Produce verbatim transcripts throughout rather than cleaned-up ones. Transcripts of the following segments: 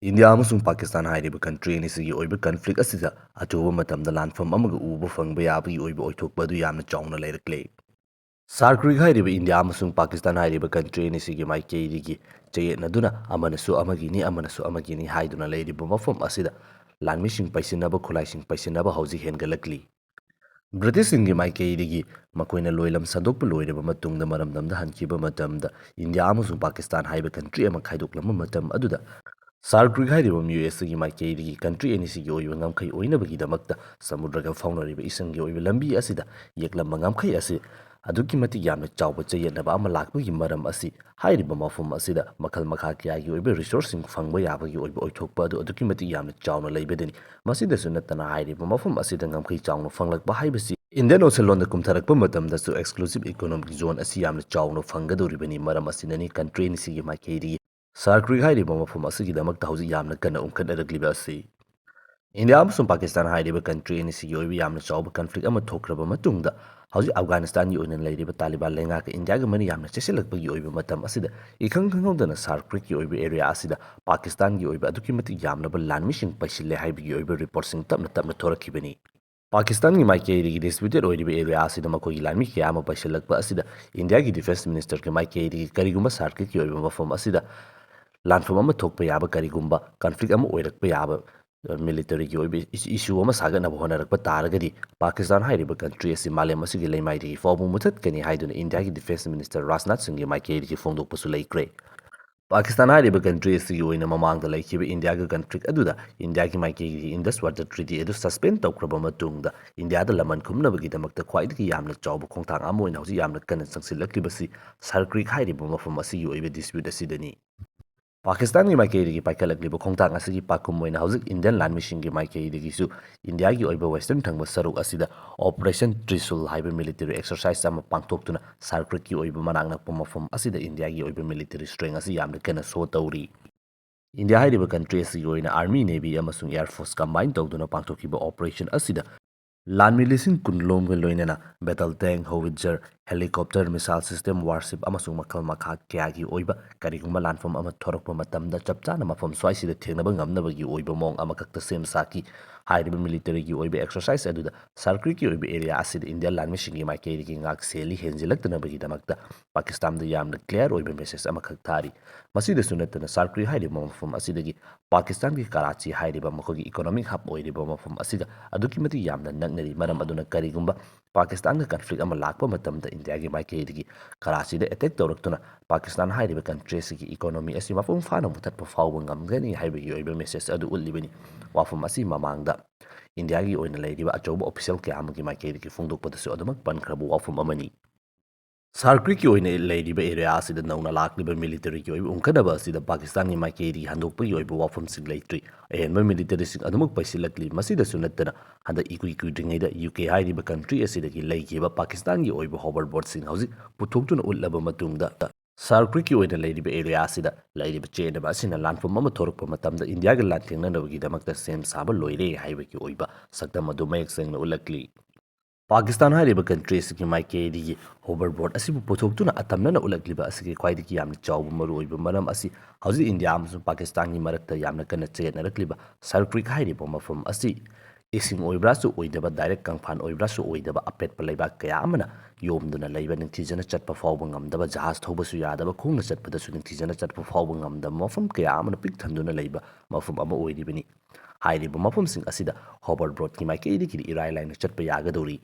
India ꯑꯃꯁꯨꯡ ꯄꯥꯀꯤꯁꯇꯥꯟ ꯍꯥꯏꯔꯤꯕ country ꯑꯅꯤꯁꯤꯒꯤ ꯑꯣꯏꯕ ꯀꯟꯐ꯭ꯂꯤꯛ ꯑꯁꯤꯗ ꯑꯊꯨꯕ ꯃꯇꯝꯗ ꯂꯥꯟꯐꯝ ꯑꯃꯒ ꯎꯕ ꯐꯪꯕ ꯌꯥꯕꯒꯤ ꯑꯣꯏꯕ ꯑꯣꯏꯊꯣꯛꯄ ꯑꯗꯨ ꯌꯥꯝꯅ ꯆꯥꯎꯅ ꯂꯩꯔꯛꯂꯦ꯫ ꯁꯥꯔꯛ ꯒ꯭ꯔꯨꯞ ꯍꯥꯏꯔꯤꯕ ꯏꯟꯗꯤꯌꯥ ꯑꯃꯁꯨꯡ ꯄꯥꯀꯤꯁꯇꯥꯟ ꯍꯥꯏꯔꯤꯕ ꯀꯟꯇ꯭ꯔꯤ ꯑꯅꯤꯁꯤꯒꯤ ꯃꯥꯏꯀꯩꯗꯒꯤ ꯆꯌꯦꯠꯅꯗꯨꯅ ꯑꯃꯅꯁꯨ ꯑꯃꯒꯤꯅꯤ, ꯑꯃꯅꯁꯨ ꯑꯃꯒꯤꯅꯤ ꯍꯥꯏꯗꯨꯅ ꯂꯩꯔꯤꯕ ꯃꯐꯝ ꯑꯁꯤꯗ ꯂꯥꯟꯃꯤꯁꯤꯡ ꯄꯩꯁꯤꯟꯅꯕ, ꯈꯨꯠꯂꯥꯏꯁꯤꯡ ꯄꯩꯁꯤꯟꯅꯕ ꯍꯧꯖꯤꯛ ꯍꯦꯟꯒꯠꯂꯛꯂꯤ꯫ ꯕ꯭ꯔꯤꯇꯤꯁꯁꯤꯡꯒꯤ ꯃꯥꯏꯀꯩꯗꯒꯤ ꯃꯈꯣꯏꯅ ꯂꯣꯏꯂꯝ ꯁꯟꯗꯣꯛꯄ ꯂꯣꯏꯔꯕ ꯃꯇꯨꯡꯗ ꯃꯔꯝꯗꯝꯗ ꯍꯟꯈꯤꯕ ꯃꯇꯝꯗ ꯏꯟꯗꯤꯌꯥ ꯑꯃꯁꯨꯡ ꯄꯥꯀꯤꯁꯇꯥꯟ ꯍꯥꯏꯕ ꯀꯟꯇ꯭ꯔꯤ ꯑꯃ ꯈꯥꯏꯗꯣꯛꯂꯝꯕ ꯃꯇꯝ ꯑꯗꯨꯗ ꯁꯥꯔꯛ ꯒ꯭ꯔꯨꯞ ꯍꯥꯏꯔꯤꯕ ꯃꯤꯑꯣꯏ ꯑꯁꯤꯒꯤ ꯃꯥꯏꯀꯩꯗꯒꯤ ꯀꯟꯇ꯭ꯔꯤ ꯑꯅꯤꯁꯤꯒꯤ ꯑꯣꯏꯕ ꯉꯝꯈꯩ ꯑꯣꯏꯅꯕꯒꯤꯗꯃꯛꯇ ꯁꯃꯨꯗ꯭ꯔꯒ ꯐꯥꯎꯅꯔꯤꯕ ꯏꯁꯤꯡꯒꯤ ꯑꯣꯏꯕ ꯂꯝꯕꯤ ꯑꯁꯤꯗ ꯌꯦꯛꯂꯝꯕ ꯉꯝꯈꯩ ꯑꯁꯤ ꯑꯗꯨꯛꯀꯤ ꯃꯇꯤꯛ ꯌꯥꯝꯅ ꯆꯥꯎꯕ ꯆꯌꯦꯠꯅꯕ ꯑꯃ ꯂꯥꯛꯄꯒꯤ ꯃꯔꯝ ꯑꯁꯤ ꯍꯥꯏꯔꯤꯕ ꯃꯐꯝ ꯑꯁꯤꯗ ꯃꯈꯜ ꯃꯈꯥ ꯀꯌꯥꯒꯤ ꯑꯣꯏꯕ ꯔꯤꯁꯣꯔꯁꯁꯤꯡ ꯐꯪꯕ ꯌꯥꯕꯒꯤ ꯑꯣꯏꯕ ꯑꯣꯏꯊꯣꯛꯄ ꯑꯗꯨ ꯑꯗꯨꯛꯀꯤ ꯃꯇꯤꯛ ꯌꯥꯝꯅ ꯆꯥꯎꯅ ꯂꯩꯕꯗꯅꯤ꯫ ꯃꯁꯤꯗꯁꯨ ꯅꯠꯇꯅ ꯍꯥꯏꯔꯤꯕ ꯃꯐꯝ ꯑꯁꯤꯗ ꯉꯝꯈꯩ ꯆꯥꯎꯅ ꯐꯪꯂꯛꯄ ꯍꯥꯏꯕꯁꯤ ꯏꯟꯗꯤꯌꯟ ꯑꯣꯁꯦꯟ ꯂꯣꯟꯗ ꯀꯨꯝꯊꯔꯛꯄ ꯃꯇꯝꯗꯁꯨ exclusive economic zone ꯑꯁꯤ ꯌꯥꯝꯅ ꯆꯥꯎꯅ ꯐꯪꯒꯗꯧꯔꯤꯕꯅꯤ꯫ ꯃꯔꯝ ꯑꯁꯤꯅꯅꯤ ꯀꯟꯇ꯭ꯔꯤ ꯑꯅꯤꯁꯤꯒꯤ ꯃꯥꯏꯀꯩꯗꯒꯤ ꯁꯥꯔꯛ ꯒ꯭ꯔꯨꯞ ꯍꯥꯏꯔꯤꯕ ꯃꯐꯝ ꯑꯁꯤꯒꯤꯗꯃꯛꯇ ꯍꯧꯖꯤꯛ ꯌꯥꯝꯅ ꯀꯟꯅ ꯎꯪꯈꯠꯅꯔꯛꯂꯤꯕ ꯑꯁꯤ꯫ ꯏꯟꯗꯤꯌꯥ ꯑꯃꯁꯨꯡ ꯄꯥꯀꯤꯁꯇꯥꯟ ꯍꯥꯏꯔꯤꯕ ꯀꯟꯇ꯭ꯔꯤ ꯑꯅꯤꯁꯤꯒꯤ ꯑꯣꯏꯕ ꯌꯥꯝꯅ ꯆꯥꯎꯕ ꯀꯟꯐ꯭ꯂꯤꯛ ꯑꯃ ꯊꯣꯛꯈ꯭ꯔꯕ ꯃꯇꯨꯡꯗ ꯍꯧꯖꯤꯛ ꯑꯐꯒꯥꯅꯤꯁꯇꯥꯟꯒꯤ ꯑꯣꯏꯅ ꯂꯩꯔꯤꯕ ꯇꯥꯂꯤꯕꯥꯟ ꯂꯩꯉꯥꯛꯀ ꯏꯟꯗꯤꯌꯥꯒ ꯃꯔꯤ ꯌꯥꯝꯅ ꯆꯦꯁꯤꯜꯂꯛꯄꯒꯤ ꯑꯣꯏꯕ ꯃꯇꯝ ꯑꯁꯤꯗ ꯏꯈꯪ ꯈꯪꯍꯧꯗꯅ ꯁꯥꯔꯛ ꯒ꯭ꯔꯨꯞꯀꯤ ꯑꯣꯏꯕ ꯑꯦꯔꯤꯌꯥ ꯑꯁꯤꯗ ꯄꯥꯀꯤꯁꯇꯥꯟꯒꯤ ꯑꯣꯏꯕ ꯑꯗꯨꯛꯀꯤ ꯃꯇꯤꯛ ꯌꯥꯝꯂꯕ ꯂꯥꯟꯃꯤꯁꯤꯡ ꯄꯩꯁꯤꯜꯂꯦ ꯍꯥꯏꯕꯒꯤ ꯑꯣꯏꯕ ꯔꯤꯄꯣꯔꯠꯁꯤꯡ ꯇꯞꯅ ꯇꯞꯅ ꯊꯣꯔꯛꯈꯤꯕꯅꯤ꯫ ꯄꯥꯀꯤꯁꯇꯥꯟꯒꯤ ꯃꯥꯏꯀꯩꯗꯒꯤ ꯗꯤꯁꯄ꯭ꯌꯨꯇꯦꯠ ꯑꯣꯏꯔꯤꯕ ꯑꯦꯔꯤꯌꯥ ꯑꯁꯤꯗ ꯃꯈꯣꯏꯒꯤ ꯂꯥꯟꯃꯤ ꯀꯌꯥ ꯑꯃ ꯄꯩꯁꯤꯜꯂꯛꯄ ꯑꯁꯤꯗ ꯏꯟꯗꯤꯌꯥꯒꯤ ꯗꯤꯐꯦꯟꯁ ꯃꯤꯅꯤꯁꯇꯔꯒꯤ ꯃꯥꯏꯀꯩꯗꯒꯤ ꯀꯔꯤꯒꯨꯝꯕ ꯁꯥꯔꯛ ꯒ꯭ꯔꯨꯞꯀꯤ ꯑꯣꯏꯕ ꯃꯐꯝ ꯑꯁꯤꯗ ꯂꯥꯟꯐꯝ ꯑꯃ ꯊꯣꯛꯄ ꯌꯥꯕ ꯀꯔꯤꯒꯨꯝꯕ ꯀꯟꯐ꯭ꯂꯤꯛ ꯑꯃ ꯑꯣꯏꯔꯛꯄ ꯌꯥꯕ ꯃꯤꯂꯤꯇꯔꯤꯒꯤ ꯑꯣꯏꯕ ꯏꯁꯨ ꯑꯃ ꯁꯥꯒꯠꯅꯕ ꯍꯣꯠꯅꯔꯛꯄ ꯇꯥꯔꯒꯗꯤ ꯄꯥꯀꯤꯁꯇꯥꯟ ꯍꯥꯏꯔꯤꯕ ꯀꯟꯇ꯭ꯔꯤ ꯑꯁꯤ ꯃꯥꯂꯦꯝ ꯑꯁꯤꯒꯤ ꯂꯩꯃꯥꯏꯗꯒꯤ ꯐꯥꯎꯕ ꯃꯨꯊꯠꯀꯅꯤ ꯍꯥꯏꯗꯨꯅ ꯏꯟꯗꯤꯌꯥꯒꯤ ꯗꯤꯐꯦꯟꯁ ꯃꯤꯅꯤꯁꯇꯔ ꯔꯥꯖꯅꯥꯊ ꯁꯤꯡꯒꯤ ꯃꯥꯏꯀꯩꯗꯒꯤ ꯐꯣꯡꯗꯣꯛꯄꯁꯨ ꯂꯩꯈ꯭ꯔꯦ꯫ ꯄꯥꯀꯤꯁꯇꯥꯟ ꯍꯥꯏꯔꯤꯕ ꯀꯟꯇ꯭ꯔꯤ ꯑꯁꯤꯒꯤ ꯑꯣꯏꯅ ꯃꯃꯥꯡꯗ ꯂꯩꯈꯤꯕ ꯏꯟꯗꯤꯌꯥꯒꯤ ꯀꯟꯐ꯭ꯂꯤꯛ ꯑꯗꯨꯗ ꯏꯟꯗꯤꯌꯥꯒꯤ ꯃꯥꯏꯀꯩꯒꯤ ꯏꯟꯗꯁ ꯋꯥꯇꯔ ꯇ꯭ꯔꯤꯇꯤ ꯑꯗꯨ ꯁꯁꯄꯦꯟ ꯇꯧꯈ꯭ꯔꯕ ꯃꯇꯨꯡꯗ ꯏꯟꯗꯤꯌꯥꯗ ꯂꯃꯟ ꯈꯨꯝꯅꯕꯒꯤꯗꯃꯛꯇ ꯈ꯭ꯋꯥꯏꯗꯒꯤ ꯌꯥꯝꯅ ꯆꯥꯎꯕ ꯈꯣꯡꯊꯥꯡ ꯑꯃ ꯑꯣꯏꯅ ꯍꯧꯖꯤꯛ ꯌꯥꯝꯅ ꯀꯟꯅ ꯆꯪꯁꯤꯜꯂꯛꯂꯤꯕꯁꯤ ꯁꯥꯔꯛ ꯒ꯭ꯔꯨꯞ ꯍꯥꯏꯔꯤꯕ ꯃꯐꯝ ꯑꯁꯤꯒꯤ ꯑꯣꯏꯕ ꯗꯤꯁꯄ꯭ꯌꯨꯠ ꯑꯁꯤꯗꯅꯤ꯫ ꯄꯥꯀꯤꯁꯇꯥꯟꯒꯤ ꯃꯥꯏꯀꯩꯗꯒꯤ ꯄꯥꯏꯈꯠꯂꯛꯂꯤꯕ ꯈꯣꯡꯊꯥꯡ ꯑꯁꯤꯒꯤ ꯄꯥꯈꯨꯝ ꯑꯣꯏꯅ ꯍꯧꯖꯤꯛ ꯏꯟꯗꯤꯌꯟ ꯂꯥꯟꯃꯤꯁꯤꯡꯒꯤ ꯃꯥꯏꯀꯩꯗꯒꯤꯁꯨ ꯏꯟꯗꯤꯌꯥꯒꯤ ꯑꯣꯏꯕ ꯋꯦꯁꯇꯔꯟ ꯊꯪꯕ ꯁꯔꯨꯛ ꯑꯁꯤꯗ ꯑꯣꯄꯔꯦꯁꯟ ꯇ꯭ꯔꯤꯁꯨꯜ ꯍꯥꯏꯕ ꯃꯤꯂꯤꯇꯔꯤ ꯑꯦꯛꯁꯔꯁꯥꯏꯁ ꯑꯃ ꯄꯥꯡꯊꯣꯛꯇꯨꯅ ꯁꯥꯔꯛ ꯒ꯭ꯔꯨꯞꯀꯤ ꯑꯣꯏꯕ ꯃꯅꯥꯛ ꯅꯛꯄ ꯃꯐꯝ ꯑꯁꯤꯗ ꯏꯟꯗꯤꯌꯥꯒꯤ ꯑꯣꯏꯕ ꯃꯤꯂꯤꯇꯔꯤ ꯁ꯭ꯇ꯭ꯔꯦꯡ ꯑꯁꯤ ꯌꯥꯝꯅ ꯀꯟꯅ ꯁꯣ ꯇꯧꯔꯤ꯫ ꯏꯟꯗꯤꯌꯥ ꯍꯥꯏꯔꯤꯕ ꯀꯟꯇ꯭ꯔꯤ ꯑꯁꯤꯒꯤ ꯑꯣꯏꯅ ꯑꯥꯔꯃꯤ, ꯅꯦꯚꯤ ꯑꯃꯁꯨꯡ ꯑꯦꯌꯔ ꯐꯣꯔꯁ ꯀꯝꯕꯥꯏꯟ ꯇꯧꯗꯨꯅ ꯄꯥꯡꯊꯣꯛꯈꯤꯕ ꯑꯣꯄꯔꯦꯁꯟ ꯑꯁꯤꯗ ꯂꯥꯟꯃꯤ ꯂꯤꯁꯤꯡ ꯀꯨꯟ ꯂꯣꯝꯒ ꯂꯣꯏꯅꯅ ꯕꯦꯇꯜ ꯇꯦꯡ, ꯍꯣꯋꯤꯠꯖꯔ, helicopter, missile system, warship ꯑꯃꯁꯨꯡ ꯃꯈꯜ ꯃꯈꯥ ꯀꯌꯥꯒꯤ ꯑꯣꯏꯕ ꯀꯔꯤꯒꯨꯝꯕ ꯂꯥꯟꯐꯝ ꯑꯃ ꯊꯣꯔꯛꯄ ꯃꯇꯝꯗ ꯆꯞ ꯆꯥꯅ ꯃꯐꯝ ꯁ꯭ꯋꯥꯏꯁꯤꯗ ꯊꯦꯡꯅꯕ ꯉꯝꯅꯕꯒꯤ ꯑꯣꯏꯕ ꯃꯑꯣꯡ ꯑꯃꯈꯛꯇ ꯁꯦꯝ ꯁꯥꯈꯤ꯫ ꯍꯥꯏꯔꯤꯕ militaryꯒꯤ ꯑꯣꯏꯕ exercise ꯑꯗꯨꯗ SARCRICꯀꯤ ꯑꯣꯏꯕ area ꯑꯁꯤꯗ Indian ꯂꯥꯟꯃꯤꯁꯤꯡꯒꯤ ꯃꯥꯏꯀꯩꯗꯒꯤ ꯉꯥꯛ ꯁꯦꯜꯂꯤ ꯍꯦꯟꯖꯤꯜꯂꯛꯇꯅꯕꯒꯤꯗꯃꯛꯇ ꯄꯥꯀꯤꯁꯇꯥꯟꯗ ꯌꯥꯝꯅ clear ꯑꯣꯏꯕ message ꯑꯃꯈꯛ ꯊꯥꯔꯤ꯫ ꯃꯁꯤꯗꯁꯨ ꯅꯠꯇꯅ SARCRIC ꯍꯥꯏꯔꯤꯕ ꯃꯐꯝ ꯑꯁꯤꯗꯒꯤ ꯄꯥꯀꯤꯁꯇꯥꯟꯒꯤ ꯀꯔꯥꯆꯤ ꯍꯥꯏꯔꯤꯕ ꯃꯈꯣꯏꯒꯤ economic hub ꯑꯣꯏꯔꯤꯕ ꯃꯐꯝ ꯑꯁꯤꯒ ꯑꯗꯨꯛꯀꯤ ꯃꯇꯤꯛ ꯌꯥꯝꯅ ꯅꯛꯅꯔꯤ꯫ ꯃꯔꯝ ꯑꯗꯨꯅ ꯀꯔꯤꯒꯨꯝꯕ ꯄꯥꯀꯤꯁꯇꯥꯟꯒ conflict ꯑꯃ ꯂꯥꯛꯄ ꯃꯇꯝꯗ ꯏꯟꯗꯤꯌꯥꯒꯤ ꯃꯥꯏꯀꯩꯗꯒꯤ ꯀꯔꯥꯆꯤꯗ attack ꯇꯧꯔꯛꯇꯨꯅ ꯄꯥꯀꯤꯁꯇꯥꯟ ꯍꯥꯏꯔꯤꯕ country ꯑꯁꯤꯒꯤ economy ꯑꯁꯤ ꯃꯄꯨꯡ ꯐꯥꯅ ꯃꯨꯊꯠꯄ ꯐꯥꯎꯕ ꯉꯝꯒꯅꯤ ꯍꯥꯏꯕꯒꯤ ꯑꯣꯏꯕ message ꯑꯗꯨ ꯎꯠꯂꯤꯕꯅꯤ꯫ ꯋꯥꯐꯝ ꯑꯁꯤ ꯃꯃꯥꯡꯗ ꯏꯟꯗꯤꯌꯥꯒꯤ ꯑꯣꯏꯅ ꯂꯩꯔꯤꯕ ꯑꯆꯧꯕ official ꯀꯌꯥ ꯑꯃꯒꯤ ꯃꯥꯏꯀꯩꯗꯒꯤ ꯐꯣꯡꯗꯣꯛꯄꯗꯁꯨ ꯑꯗꯨꯃꯛ ꯄꯟꯈ꯭ꯔꯕ ꯋꯥꯐꯝ ꯑꯃꯅꯤ꯫ SARCRICꯀꯤ ꯑꯣꯏꯅ ꯂꯩꯔꯤꯕ area ꯑꯁꯤꯗ ꯅꯧꯅ ꯂꯥꯛꯂꯤꯕ militaryꯒꯤ ꯑꯣꯏꯕ ꯎꯪꯈꯠꯅꯕ ꯑꯁꯤꯗ ꯄꯥꯀꯤꯁꯇꯥꯟꯒꯤ ꯃꯥꯏꯀꯩꯗꯒꯤ ꯍꯟꯗꯣꯛꯄꯒꯤ ꯑꯣꯏꯕ ꯋꯥꯐꯝꯁꯤꯡ ꯂꯩꯇ꯭ꯔꯤ꯫ ꯑꯍꯦꯟꯕ militaryꯁꯤꯡ ꯑꯗꯨꯃꯛ ꯄꯩꯁꯤꯜꯂꯛꯂꯤ꯫ ꯃꯁꯤꯗꯁꯨ ꯅꯠꯇꯅ ꯍꯟꯗꯛ ꯏꯀꯨꯏ ꯀꯨꯏꯗ꯭ꯔꯤꯉꯩꯗ UK ꯍꯥꯏꯔꯤꯕ country ꯑꯁꯤꯗꯒꯤ ꯂꯩꯈꯤꯕ ꯄꯥꯀꯤꯁꯇꯥꯟꯒꯤ ꯑꯣꯏꯕ hoverboatꯁꯤꯡ ꯍꯧꯖꯤꯛ ꯄꯨꯊꯣꯛꯇꯨꯅ ꯎꯠꯂꯕ ꯃꯇꯨꯡꯗ SARCRICꯀꯤ ꯑꯣꯏꯅ ꯂꯩꯔꯤꯕ area ꯑꯁꯤꯗ ꯂꯩꯔꯤꯕ ꯆꯦꯟꯅꯕ ꯑꯁꯤꯅ ꯂꯥꯟꯐꯝ ꯑꯃ ꯊꯣꯔꯛꯄ ꯃꯇꯝꯗ ꯏꯟꯗꯤꯌꯥꯒ ꯂꯥꯟꯊꯦꯡꯅꯅꯕꯒꯤꯗꯃꯛꯇ ꯁꯦꯝ ꯁꯥꯕ ꯂꯣꯏꯔꯦ ꯍꯥꯏꯕꯒꯤ ꯑꯣꯏꯕ ꯁꯛꯇꯝ ꯑꯗꯨ ꯃꯌꯦꯛ ꯁꯦꯡꯅ ꯎꯠꯂꯛꯂꯤ꯫ ꯄꯥꯀꯤꯁꯇꯥꯟ ꯍꯥꯏꯔꯤꯕ country ꯑꯁꯤꯒꯤ ꯃꯥꯏꯀꯩꯗꯒꯤ hoverboat ꯑꯁꯤꯕꯨ ꯄꯨꯊꯣꯛꯇꯨꯅ ꯑꯇꯝꯅꯅ ꯎꯠꯂꯛꯂꯤꯕ ꯑꯁꯤꯒꯤ ꯈ꯭ꯋꯥꯏꯗꯒꯤ ꯌꯥꯝꯅ ꯆꯥꯎꯕ ꯃꯔꯨꯑꯣꯏꯕ ꯃꯔꯝ ꯑꯁꯤ ꯍꯧꯖꯤꯛ ꯏꯟꯗꯤꯌꯥ ꯑꯃꯁꯨꯡ ꯄꯥꯀꯤꯁꯇꯥꯟꯒꯤ ꯃꯔꯛꯇ ꯌꯥꯝꯅ ꯀꯟꯅ ꯆꯌꯦꯠꯅꯔꯛꯂꯤꯕ SARCRIC ꯍꯥꯏꯔꯤꯕ ꯃꯐꯝ ꯑꯁꯤ ꯏꯁꯤꯡ ꯑꯣꯏꯕ꯭ꯔꯥꯁꯨ ꯑꯣꯏꯗꯕ, direct ꯀꯪꯐꯥꯟ ꯑꯣꯏꯕ꯭ꯔꯥꯁꯨ ꯑꯣꯏꯗꯕ, ꯑꯄꯦꯠꯄ ꯂꯩꯕꯥꯛ ꯀꯌꯥ ꯑꯃꯅ ꯌꯣꯝꯗꯨꯅ ꯂꯩꯕ, ꯅꯤꯡꯊꯤꯖꯅ ꯆꯠꯄ ꯐꯥꯎꯕ ꯉꯝꯗꯕ, ꯖꯍꯥꯖ ꯊꯧꯕꯁꯨ ꯌꯥꯗꯕ, ꯈꯣꯡꯅ ꯆꯠꯄꯗꯁꯨ ꯅꯤꯡꯊꯤꯖꯅ ꯆꯠꯄ ꯐꯥꯎꯕ ꯉꯝꯗꯕ ꯃꯐꯝ ꯀꯌꯥ ꯑꯃꯅ ꯄꯤꯛ ꯊꯟꯗꯨꯅ ꯂꯩꯕ ꯃꯐꯝ ꯑꯃ ꯑꯣꯏꯔꯤꯕꯅꯤ꯫ ꯍꯥꯏꯔꯤꯕ ꯃꯐꯝꯁꯤꯡ ꯑꯁꯤꯗ hoverboatꯀꯤ ꯃꯥꯏꯀꯩꯗꯒꯤꯗꯤ ꯏꯔꯥꯏ ꯂꯥꯏꯅ ꯆꯠꯄ ꯌꯥꯒꯗꯧꯔꯤ꯫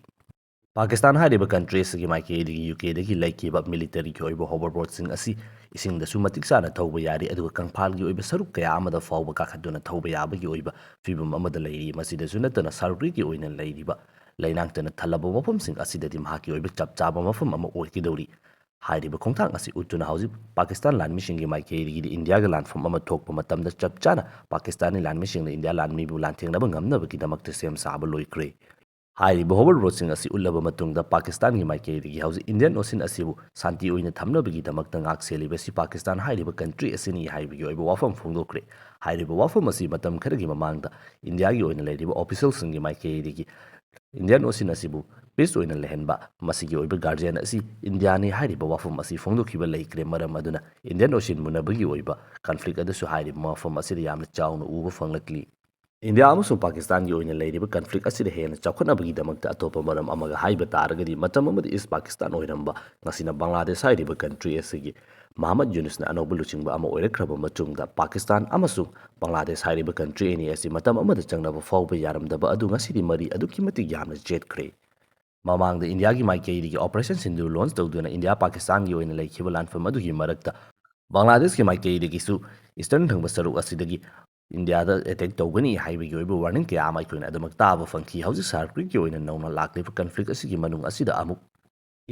ꯄꯥꯀꯤꯁꯇꯥꯟ ꯍꯥꯏꯔꯤꯕ country ꯑꯁꯤꯒꯤ ꯃꯥꯏꯀꯩꯗꯒꯤ UKꯗꯒꯤ ꯂꯩꯈꯤꯕ militaryꯒꯤ ꯑꯣꯏꯕ hoverboatꯁꯤꯡ ꯑꯁꯤ ꯏꯁꯤꯡꯗꯁꯨ ꯃꯇꯤꯛ ꯆꯥꯅ ꯊꯧꯕ ꯌꯥꯔꯤ, ꯑꯗꯨꯒ ꯀꯪꯐꯥꯜꯒꯤ ꯑꯣꯏꯕ ꯁꯔꯨꯛ ꯀꯌꯥ ꯑꯃꯗ ꯐꯥꯎꯕ ꯀꯥꯈꯠꯇꯨꯅ ꯊꯧꯕ ꯌꯥꯕꯒꯤ ꯑꯣꯏꯕ ꯐꯤꯕꯝ ꯑꯃꯗ ꯂꯩꯔꯤ꯫ ꯃꯁꯤꯗꯁꯨ ꯅꯠꯇꯅ SARCRICꯀꯤ ꯑꯣꯏꯅ ꯂꯩꯔꯤꯕ ꯂꯩꯅꯥꯡꯇꯅ ꯊꯜꯂꯕ ꯃꯐꯝꯁꯤꯡ ꯑꯁꯤꯗꯗꯤ ꯃꯍꯥꯛꯀꯤ ꯑꯣꯏꯕ ꯆꯞ ꯆꯥꯕ ꯃꯐꯝ ꯑꯃ ꯑꯣꯏꯒꯗꯧꯔꯤ꯫ ꯍꯥꯏꯔꯤꯕ ꯈꯣꯡꯊꯥꯡ ꯑꯁꯤ ꯎꯠꯇꯨꯅ ꯍꯧꯖꯤꯛ ꯄꯥꯀꯤꯁꯇꯥꯟ ꯂꯥꯟꯃꯤꯁꯤꯡꯒꯤ ꯃꯥꯏꯀꯩꯗꯒꯤꯗꯤ ꯏꯟꯗꯤꯌꯥꯒ ꯂꯥꯟꯐꯝ ꯑꯃ ꯊꯣꯛꯄ ꯃꯇꯝꯗ ꯆꯞ ꯆꯥꯅ ꯄꯥꯀꯤꯁꯇꯥꯟꯒꯤ ꯂꯥꯟꯃꯤꯁꯤꯡꯅ ꯏꯟꯗꯤꯌꯥ ꯂꯥꯟꯃꯤꯕꯨ ꯂꯥꯟꯊꯦꯡꯅꯕ ꯉꯝꯅꯕꯒꯤꯗꯃꯛꯇ ꯁꯦꯝ ꯁꯥꯕ ꯂꯣꯏꯈ꯭ꯔꯦ꯫ ꯍꯥꯏꯔꯤꯕ hoverboatꯁꯤꯡ ꯑꯁꯤ ꯎꯠꯂꯕ ꯃꯇꯨꯡꯗ ꯄꯥꯀꯤꯁꯇꯥꯟꯒꯤ ꯃꯥꯏꯀꯩꯗꯒꯤ ꯍꯧꯖꯤꯛ Indian Ocean ꯑꯁꯤꯕꯨ ꯁꯥꯟꯇꯤ ꯑꯣꯏꯅ ꯊꯝꯅꯕꯒꯤꯗꯃꯛꯇ ꯉꯥꯛ ꯁꯦꯜꯂꯤꯕꯁꯤ ꯄꯥꯀꯤꯁꯇꯥꯟ ꯍꯥꯏꯔꯤꯕ country ꯑꯁꯤꯅꯤ ꯍꯥꯏꯕꯒꯤ ꯑꯣꯏꯕ ꯋꯥꯐꯝ ꯐꯣꯡꯗꯣꯛꯈ꯭ꯔꯦ꯫ ꯍꯥꯏꯔꯤꯕ ꯋꯥꯐꯝ ꯑꯁꯤ ꯃꯇꯝ ꯈꯔꯒꯤ ꯃꯃꯥꯡꯗ ꯏꯟꯗꯤꯌꯥꯒꯤ ꯑꯣꯏꯅ ꯂꯩꯔꯤꯕ officialꯁꯤꯡꯒꯤ ꯃꯥꯏꯀꯩꯗꯒꯤ Indian Ocean ꯑꯁꯤꯕꯨ ꯄꯤꯁ ꯑꯣꯏꯅ ꯂꯩꯍꯟꯕ, ꯃꯁꯤꯒꯤ ꯑꯣꯏꯕ ꯒꯥꯔꯖꯤꯌꯟ ꯑꯁꯤ ꯏꯟꯗꯤꯌꯥꯅꯤ ꯍꯥꯏꯔꯤꯕ ꯋꯥꯐꯝ ꯑꯁꯤ ꯐꯣꯡꯗꯣꯛꯈꯤꯕ ꯂꯩꯈ꯭ꯔꯦ꯫ ꯃꯔꯝ ꯑꯗꯨꯅ ꯏꯟꯗꯤꯌꯟ ꯑꯣꯁꯤꯟ ꯃꯨꯟꯅꯕꯒꯤ ꯑꯣꯏꯕ ꯀꯟꯐ꯭ꯂꯤꯛ ꯑꯗꯨꯁꯨ ꯍꯥꯏꯔꯤꯕ ꯃꯐꯝ ꯑꯁꯤꯗ ꯌꯥꯝꯅ ꯆꯥꯎꯅ ꯎꯕ ꯐꯪꯂꯛꯂꯤ꯫ ꯏꯟꯗꯤꯌꯥ ꯑꯃꯁꯨꯡ ꯄꯥꯀꯤꯁꯇꯥꯟꯒꯤ ꯑꯣꯏꯅ ꯂꯩꯔꯤꯕ ꯀꯟꯐ꯭ꯂꯤꯛ ꯑꯁꯤꯗ ꯍꯦꯟꯅ ꯆꯥꯎꯈꯠꯅꯕꯒꯤꯗꯃꯛꯇ ꯑꯇꯣꯞꯄ ꯃꯔꯝ ꯑꯃꯒ ꯍꯥꯏꯕ ꯇꯥꯔꯒꯗꯤ, ꯃꯇꯝ ꯑꯃꯗ ꯏꯁ ꯄꯥꯀꯤꯁꯇꯥꯟ ꯑꯣꯏꯔꯝꯕ, ꯉꯁꯤꯅ ꯕꯪꯒ꯭ꯂꯥꯗꯦꯁ ꯍꯥꯏꯔꯤꯕ ꯀꯟꯇ꯭ꯔꯤ ꯑꯁꯤꯒꯤ ꯃꯍꯃꯗ ꯌꯨꯅꯨꯁꯅ ꯑꯅꯧꯕ ꯂꯨꯆꯤꯡꯕ ꯑꯃ ꯑꯣꯏꯔꯛꯈ꯭ꯔꯕ ꯃꯇꯨꯡꯗ, ꯄꯥꯀꯤꯁꯇꯥꯟ ꯑꯃꯁꯨꯡ ꯕꯪꯒ꯭ꯂꯥꯗꯦꯁ ꯍꯥꯏꯔꯤꯕ ꯀꯟꯇ꯭ꯔꯤ ꯑꯅꯤ ꯑꯁꯤ ꯃꯇꯝ ꯑꯃꯗ ꯆꯪꯅꯕ ꯐꯥꯎꯕ ꯌꯥꯔꯝꯗꯕ ꯑꯗꯨ ꯉꯁꯤꯗꯤ ꯃꯔꯤ ꯑꯗꯨꯛꯀꯤ ꯃꯇꯤꯛ ꯌꯥꯝꯅ ꯆꯦꯠꯈ꯭ꯔꯦ꯫ ꯃꯃꯥꯡꯗ ꯏꯟꯗꯤꯌꯥꯒꯤ ꯃꯥꯏꯀꯩꯗꯒꯤ ꯑꯣꯄꯔꯦꯁꯟ ꯁꯤꯟꯗꯨꯔ ꯂꯣꯟꯆ ꯇꯧꯗꯨꯅ ꯏꯟꯗꯤꯌꯥ ꯄꯥꯀꯤꯁꯇꯥꯟꯒꯤ ꯑꯣꯏꯅ ꯂꯩꯈꯤꯕ ꯂꯥꯟꯐꯝ ꯑꯗꯨꯒꯤ ꯃꯔꯛꯇ ꯕꯪꯒ꯭ꯂꯥꯗꯦꯁꯀꯤ ꯃꯥꯏꯀꯩꯗꯒꯤꯁꯨ ꯏꯁꯇꯔꯟ ꯊꯪꯕ ꯁꯔꯨꯛ ꯑꯁꯤꯗꯒꯤ ꯏꯟꯗꯤꯌꯥꯗ ꯑꯦꯇꯦꯛ ꯇꯧꯒꯅꯤ ꯍꯥꯏꯕꯒꯤ ꯑꯣꯏꯕ ꯋꯥꯔꯅꯤꯡ ꯀꯌꯥ ꯑꯃ ꯑꯩꯈꯣꯏꯅ ꯑꯗꯨꯃꯛ ꯇꯥꯕ ꯐꯪꯈꯤ꯫ ꯍꯧꯖꯤꯛ ꯁꯥꯔꯛ ꯒ꯭ꯔꯤꯛꯀꯤ ꯑꯣꯏꯅ ꯅꯧꯅ ꯂꯥꯛꯂꯤꯕ ꯀꯟꯐ꯭ꯂꯤꯛ ꯑꯁꯤꯒꯤ ꯃꯅꯨꯡ ꯑꯁꯤꯗ ꯑꯃꯨꯛ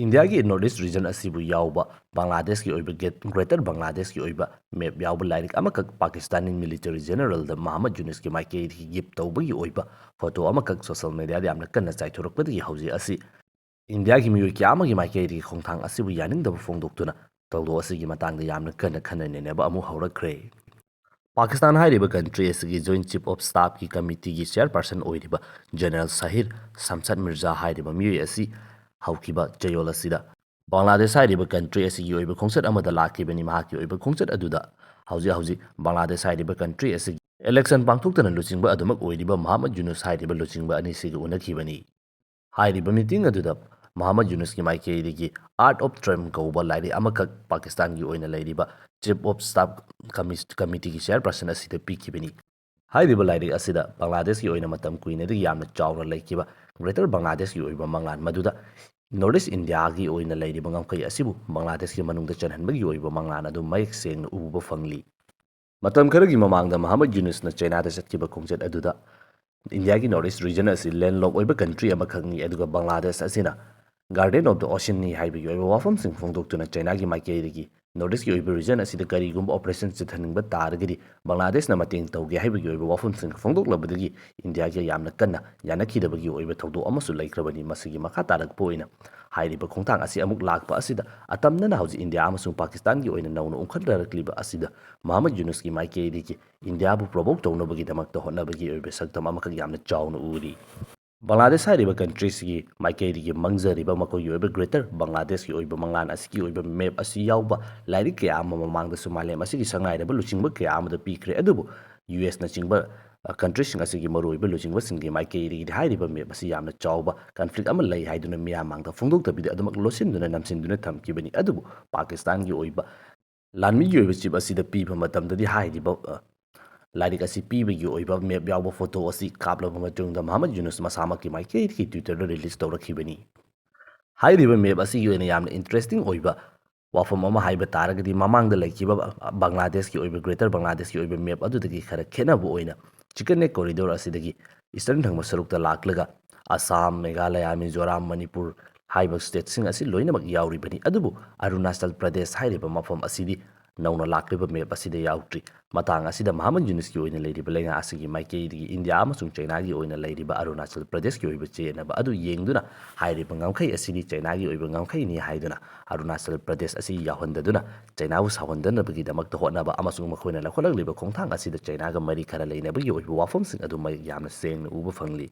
ꯏꯟꯗꯤꯌꯥꯒꯤ ꯅꯣꯔꯠ ꯏꯁ ꯔꯤꯖꯟ ꯑꯁꯤꯕꯨ ꯌꯥꯎꯕ ꯕꯪꯒ꯭ꯂꯥꯗꯦꯁꯀꯤ ꯑꯣꯏꯕ ꯒ꯭ꯔꯦꯇꯔ ꯕꯪꯒ꯭ꯂꯥꯗꯦꯁꯀꯤ ꯑꯣꯏꯕ ꯃꯦꯞ ꯌꯥꯎꯕ ꯂꯥꯏꯔꯤꯛ ꯑꯃꯈꯛ ꯄꯥꯀꯤꯁꯇꯥꯅꯤ ꯃꯤꯂꯤꯇꯔꯤ ꯖꯦꯅꯔꯦꯜꯗ ꯃꯍꯃꯗ ꯌꯨꯅꯨꯁꯀꯤ ꯃꯥꯏꯀꯩꯗꯒꯤ ꯒꯤꯐ ꯇꯧꯕꯒꯤ ꯑꯣꯏꯕ ꯐꯣꯇꯣ ꯑꯃꯈꯛ ꯁꯣꯁꯤꯌꯦꯜ ꯃꯦꯗꯤꯌꯥꯗ ꯌꯥꯝꯅ ꯀꯟꯅ ꯆꯥꯏꯊꯣꯔꯛꯄꯗꯒꯤ ꯍꯧꯖꯤꯛ ꯑꯁꯤ ꯏꯟꯗꯤꯌꯥꯒꯤ ꯃꯤꯑꯣꯏ ꯀꯌꯥ ꯑꯃꯒꯤ ꯃꯥꯏꯀꯩꯗꯒꯤ ꯈꯣꯡꯊꯥꯡ ꯑꯁꯤꯕꯨ ꯌꯥꯅꯤꯡꯗꯕ ꯐꯣꯡꯗꯣꯛꯇꯨꯅ ꯊꯧꯗꯣꯛ ꯑꯁꯤꯒꯤ ꯃꯇꯥꯡꯗ ꯌꯥꯝꯅ ꯀꯟꯅ ꯈꯟꯅ ꯅꯩꯅꯕ ꯑꯃꯨꯛ ꯍꯧꯔꯛꯈ꯭ꯔꯦ꯫ ꯄꯥꯀꯤꯁꯇꯥꯟ ꯍꯥꯏꯔꯤꯕ ꯀꯟꯇ꯭ꯔꯤ ꯑꯁꯤꯒꯤ ꯖꯣꯏꯟꯠ ꯆꯤꯐ ꯑꯣꯐ ꯁ꯭ꯇꯥꯐꯀꯤ ꯀꯃꯤꯇꯤꯒꯤ ꯆꯤꯌꯔꯄꯔꯁꯟ ꯑꯣꯏꯔꯤꯕ ꯖꯦꯅꯔꯦꯜ ꯁꯥꯍꯤꯔ ꯁꯝꯁꯠ ꯃꯤꯔꯖꯥ ꯍꯥꯏꯔꯤꯕ ꯃꯤꯑꯣꯏ ꯑꯁꯤ ꯍꯧꯈꯤꯕ ꯆꯌꯣꯜ ꯑꯁꯤꯗ ꯕꯪꯒ꯭ꯂꯥꯗꯦꯁ ꯍꯥꯏꯔꯤꯕ ꯀꯟꯇ꯭ꯔꯤ ꯑꯁꯤꯒꯤ ꯑꯣꯏꯕ ꯈꯣꯡꯆꯠ ꯑꯃꯗ ꯂꯥꯛꯈꯤꯕꯅꯤ꯫ ꯃꯍꯥꯛꯀꯤ ꯑꯣꯏꯕ ꯈꯣꯡꯆꯠ ꯑꯗꯨꯗ ꯍꯧꯖꯤꯛ ꯍꯧꯖꯤꯛ ꯕꯪꯒ꯭ꯂꯥꯗꯦꯁ ꯍꯥꯏꯔꯤꯕ ꯀꯟꯇ꯭ꯔꯤ ꯑꯁꯤꯒꯤ ꯏꯂꯦꯛꯁꯟ ꯄꯥꯡꯊꯣꯛꯇꯅ ꯂꯨꯆꯤꯡꯕ ꯑꯗꯨꯃꯛ ꯑꯣꯏꯔꯤꯕ ꯃꯍꯃꯗ ꯌꯨꯅꯨꯁ ꯍꯥꯏꯔꯤꯕ ꯂꯨꯆꯤꯡꯕ ꯑꯅꯤꯁꯤꯒ ꯎꯅꯈꯤꯕꯅꯤ꯫ ꯍꯥꯏꯔꯤꯕ ꯃꯤꯇꯤꯡ ꯑꯗꯨꯗ ꯃꯍꯃꯗ ꯌꯨꯅꯨꯁꯀꯤ ꯃꯥꯏꯀꯩꯗꯒꯤ ꯑꯥꯔꯠ ꯑꯣꯐ ꯇ꯭ꯔꯝꯞ ꯀꯧꯕ ꯂꯥꯏꯔꯤꯛ ꯑꯃꯈꯛ ꯄꯥꯀꯤꯁꯇꯥꯟꯒꯤ ꯑꯣꯏꯅ ꯂꯩꯔꯤꯕ ꯆꯤꯐ ꯑꯣꯐ ꯁ꯭ꯇꯥꯐ ꯀꯃꯤ-, ꯀꯃꯤꯇꯤꯒꯤ ꯆꯤꯌꯔꯄꯔꯁꯟ ꯑꯁꯤꯗ ꯄꯤꯈꯤꯕꯅꯤ꯫ ꯍꯥꯏꯔꯤꯕ ꯂꯥꯏꯔꯤꯛ ꯑꯁꯤꯗ ꯕꯪꯒ꯭ꯂꯥꯗꯦꯁꯀꯤ ꯑꯣꯏꯅ ꯃꯇꯝ ꯀꯨꯏꯅꯗꯒꯤ ꯌꯥꯝꯅ ꯆꯥꯎꯅ ꯂꯩꯈꯤꯕ ꯒ꯭ꯔꯦꯇꯔ ꯕꯪꯒ꯭ꯂꯥꯗꯦꯁꯀꯤ ꯑꯣꯏꯕ ꯃꯪꯂꯥꯟ, ꯃꯗꯨꯗ ꯅꯣꯔꯠ ꯏꯁ ꯏꯟꯗꯤꯌꯥꯒꯤ ꯑꯣꯏꯅ ꯂꯩꯔꯤꯕ ꯉꯝꯈꯩ ꯑꯁꯤꯕꯨ ꯕꯪꯒ꯭ꯂꯥꯗꯦꯁꯀꯤ ꯃꯅꯨꯡꯗ ꯆꯟꯍꯟꯕꯒꯤ ꯑꯣꯏꯕ ꯃꯪꯂꯥꯟ ꯑꯗꯨ ꯃꯌꯦꯛ ꯁꯦꯡꯅ ꯎꯕ ꯐꯪꯂꯤ꯫ ꯃꯇꯝ ꯈꯔꯒꯤ ꯃꯃꯥꯡꯗ ꯃꯍꯃꯗ ꯌꯨꯅꯨꯁꯅ ꯆꯩꯅꯥꯗ ꯆꯠꯈꯤꯕ ꯈꯣꯡꯆꯠ ꯑꯗꯨꯗ ꯏꯟꯗꯤꯌꯥꯒꯤ ꯅꯣꯔꯠ ꯏꯁ ꯔꯤꯖꯟ ꯑꯁꯤ ꯂꯦꯟꯂꯣꯛ ꯑꯣꯏꯕ ꯀꯟꯇ꯭ꯔꯤ ꯑꯃꯈꯛꯅꯤ, ꯑꯗꯨꯒ ꯕꯪꯒ꯭ꯂꯥꯗꯦꯁ ꯑꯁꯤꯅ ꯒꯥꯔꯗꯦꯟ ꯑꯣꯐ ꯗ ꯑꯣꯁꯤꯟꯅꯤ ꯍꯥꯏꯕꯒꯤ ꯑꯣꯏꯕ ꯋꯥꯐꯝꯁꯤꯡ ꯐꯣꯡꯗꯣꯛꯇꯨꯅ ꯆꯩꯅꯥꯒꯤ ꯃꯥꯏꯀꯩꯗꯒꯤ ꯅꯣꯔꯠ ꯏꯁꯀꯤ ꯑꯣꯏꯕ ꯔꯤꯖꯟ ꯑꯁꯤꯗ ꯀꯔꯤꯒꯨꯝꯕ ꯑꯣꯄꯔꯦꯁꯟ ꯆꯠꯊꯅꯤꯡꯕ ꯇꯥꯔꯒꯗꯤ ꯕꯪꯒ꯭ꯂꯥꯗꯦꯁꯅ ꯃꯇꯦꯡ ꯇꯧꯒꯦ ꯍꯥꯏꯕꯒꯤ ꯑꯣꯏꯕ ꯋꯥꯐꯝꯁꯤꯡ ꯐꯣꯡꯗꯣꯛꯂꯕꯗꯒꯤ ꯏꯟꯗꯤꯌꯥꯒ ꯌꯥꯝꯅ ꯀꯟꯅ ꯌꯥꯅꯈꯤꯗꯕꯒꯤ ꯑꯣꯏꯕ ꯊꯧꯗꯣꯛ ꯑꯃꯁꯨ ꯂꯩꯈ꯭ꯔꯕꯅꯤ꯫ ꯃꯁꯤꯒꯤ ꯃꯈꯥ ꯇꯥꯔꯛꯄ ꯑꯣꯏꯅ ꯍꯥꯏꯔꯤꯕ ꯈꯣꯡꯊꯥꯡ ꯑꯁꯤ ꯑꯃꯨꯛ ꯂꯥꯛꯄ ꯑꯁꯤꯗ ꯑꯇꯝꯅꯅ ꯍꯧꯖꯤꯛ ꯏꯟꯗꯤꯌꯥ ꯑꯃꯁꯨꯡ ꯄꯥꯀꯤꯁꯇꯥꯟꯒꯤ ꯑꯣꯏꯅ ꯅꯧꯅ ꯎꯪꯈꯠꯅꯔꯛꯂꯤꯕ ꯑꯁꯤꯗ ꯃꯍꯃꯗ ꯌꯨꯅꯨꯁꯀꯤ ꯃꯥꯏꯀꯩꯗꯒꯤ ꯏꯟꯗꯤꯌꯥꯕꯨ ꯄ꯭ꯔꯣꯚꯣꯛ ꯇꯧꯅꯕꯒꯤꯗꯃꯛꯇ ꯍꯣꯠꯅꯕꯒꯤ ꯑꯣꯏꯕ ꯁꯛꯇꯝ ꯑꯃꯈꯛ ꯌꯥꯝꯅ ꯆꯥꯎꯅ ꯎꯔꯤ꯫ ꯕꯪꯒ꯭ꯂꯥꯗꯦꯁ ꯍꯥꯏꯔꯤꯕ ꯀꯟꯇ꯭ꯔꯤꯁꯤꯒꯤ ꯃꯥꯏꯀꯩꯗꯒꯤ ꯃꯥꯡꯖꯔꯤꯕ ꯃꯈꯣꯏꯒꯤ ꯑꯣꯏꯕ ꯒ꯭ꯔꯦꯇꯔ ꯕꯪꯒ꯭ꯂꯥꯗꯦꯁꯀꯤ ꯑꯣꯏꯕ ꯃꯪꯂꯥꯟ ꯑꯁꯤꯒꯤ ꯑꯣꯏꯕ ꯃꯦꯞ ꯑꯁꯤ ꯌꯥꯎꯕ ꯂꯥꯏꯔꯤꯛ ꯀꯌꯥ ꯑꯃ ꯃꯃꯥꯡꯗꯁꯨ ꯃꯥꯂꯦꯝ ꯑꯁꯤꯒꯤ ꯁꯛꯅꯥꯏꯔꯕ ꯂꯨꯆꯤꯡꯕ ꯀꯌꯥ ꯑꯃꯗ ꯄꯤꯈ꯭ꯔꯦ꯫ ꯑꯗꯨꯕꯨ ꯌꯨ ꯑꯦꯁꯅꯆꯤꯡꯕ, ꯑ, ꯀꯟꯇ꯭ꯔꯤꯁꯤꯡ ꯑꯁꯤꯒꯤ ꯃꯔꯨꯑꯣꯏꯕ ꯂꯨꯆꯤꯡꯕꯁꯤꯡꯒꯤ ꯃꯥꯏꯀꯩꯗꯒꯤꯗꯤ ꯍꯥꯏꯔꯤꯕ ꯃꯦꯞ ꯑꯁꯤ ꯌꯥꯝꯅ ꯆꯥꯎꯕ ꯀꯟꯐ꯭ꯂꯤꯛ ꯑꯃ ꯂꯩ ꯍꯥꯏꯗꯨꯅ ꯃꯤꯌꯥꯝ ꯃꯥꯡꯗ ꯐꯣꯡꯗꯣꯛꯇꯕꯤꯗ ꯑꯗꯨꯃꯛ ꯂꯣꯠꯁꯤꯟꯗꯨꯅ ꯅꯝꯁꯤꯟꯗꯨꯅ ꯊꯝꯈꯤꯕꯅꯤ꯫ ꯑꯗꯨꯕꯨ ꯄꯥꯀꯤꯁꯇꯥꯟꯒꯤ ꯑꯣꯏꯕ ꯂꯥꯟꯃꯤꯒꯤ ꯑꯣꯏꯕ ꯆꯤꯞ ꯑꯁꯤꯗ ꯄꯤꯕ ꯃꯇꯝꯗꯗꯤ ꯍꯥꯏꯔꯤꯕ, ꯑ, ꯂꯥꯏꯔꯤꯛ ꯑꯁꯤ ꯄꯤꯕꯒꯤ ꯑꯣꯏꯕ ꯃꯦꯞ ꯌꯥꯎꯕ ꯐꯣꯇꯣ ꯑꯁꯤ ꯀꯥꯞꯂꯕ ꯃꯇꯨꯡꯗ ꯃꯨꯍꯝꯃꯗ ꯌꯨꯅꯨꯁ ꯃꯁꯥꯃꯛꯀꯤ ꯃꯥꯏꯀꯩꯗꯒꯤ Twitter-ꯗ release ꯇꯧꯔꯛꯈꯤꯕꯅꯤ꯫ ꯍꯥꯏꯔꯤꯕ ꯃꯦꯞ ꯑꯁꯤꯒꯤ ꯑꯣꯏꯅ ꯌꯥꯝꯅ interesting ꯑꯣꯏꯕ ꯋꯥꯐꯝ ꯑꯃ ꯍꯥꯏꯕ ꯇꯥꯔꯒꯗꯤ, ꯃꯃꯥꯡꯗ ꯂꯩꯈꯤꯕ, ꯑ, ꯕꯪꯒ꯭ꯂꯥꯗꯦꯁꯀꯤ ꯑꯣꯏꯕ, ꯒ꯭ꯔꯦꯇꯔ ꯕꯪꯒ꯭ꯂꯥꯗꯦꯁꯀꯤ ꯑꯣꯏꯕ ꯃꯦꯞ ꯑꯗꯨꯗꯒꯤ ꯈꯔ ꯈꯦꯠꯅꯕ ꯑꯣꯏꯅ, Chicken Neck Corridor ꯑꯁꯤꯗꯒꯤ eastern ꯊꯪꯕ ꯁꯔꯨꯛꯇ ꯂꯥꯛꯂꯒ ꯑꯁꯥꯝ, ꯃꯦꯘꯥꯂꯌꯥ, ꯃꯤꯖꯣꯔꯥꯝ, ꯃꯅꯤꯄꯨꯔ ꯍꯥꯏꯕ state-ꯁꯤꯡ ꯑꯁꯤ ꯂꯣꯏꯅꯃꯛ ꯌꯥꯎꯔꯤꯕꯅꯤ꯫ ꯑꯗꯨꯕꯨ ꯑꯔꯨꯅꯥꯆꯜ ꯄ꯭ꯔꯗꯦꯁ ꯍꯥꯏꯔꯤꯕ ꯃꯐꯝ ꯑꯁꯤꯗꯤ ꯅꯧꯅ ꯂꯥꯛꯂꯤꯕ ꯃꯦꯞ ꯑꯁꯤꯗ ꯌꯥꯎꯗ꯭ꯔꯤ꯫ ꯃꯇꯥꯡ ꯑꯁꯤꯗ ꯃꯨꯍꯝꯃꯗ ꯌꯨꯅꯨꯁꯀꯤ ꯑꯣꯏꯅ ꯂꯩꯔꯤꯕ ꯂꯩꯉꯥꯛ ꯑꯁꯤꯒꯤ ꯃꯥꯏꯀꯩꯗꯒꯤ ꯏꯟꯗꯤꯌꯥ ꯑꯃꯁꯨꯡ ꯆꯩꯅꯥꯒꯤ ꯑꯣꯏꯅ ꯂꯩꯔꯤꯕ ꯑꯔꯨꯅꯥꯆꯜ ꯄ꯭ꯔꯗꯦꯁꯀꯤ ꯑꯣꯏꯕ ꯆꯦꯟꯅꯕ ꯑꯗꯨ ꯌꯦꯡꯗꯨꯅ, ꯍꯥꯏꯔꯤꯕ ꯉꯝꯈꯩ ꯑꯁꯤꯗꯤ ꯆꯩꯅꯥꯒꯤ ꯑꯣꯏꯕ ꯉꯝꯈꯩꯅꯤ ꯍꯥꯏꯗꯨꯅ, ꯑꯔꯨꯅꯥꯆꯜ ꯄ꯭ꯔꯗꯦꯁ ꯑꯁꯤ ꯌꯥꯎꯍꯟꯗꯗꯨꯅ ꯆꯩꯅꯥꯕꯨ ꯁꯥꯎꯍꯟꯗꯅꯕꯒꯤꯗꯃꯛꯇ ꯍꯣꯠꯅꯕ ꯑꯃꯁꯨꯡ ꯃꯈꯣꯏꯅ ꯂꯧꯈꯠꯂꯛꯂꯤꯕ ꯈꯣꯡꯊꯥꯡ ꯑꯁꯤꯗ ꯆꯩꯅꯥꯒ ꯃꯔꯤ ꯈꯔ ꯂꯩꯅꯕꯒꯤ ꯑꯣꯏꯕ ꯋꯥꯐꯝꯁꯤꯡ ꯑꯗꯨ ꯃꯌꯦꯛ ꯌꯥꯝꯅ ꯁꯦꯡꯅ ꯎꯕ ꯐꯪꯂꯤ꯫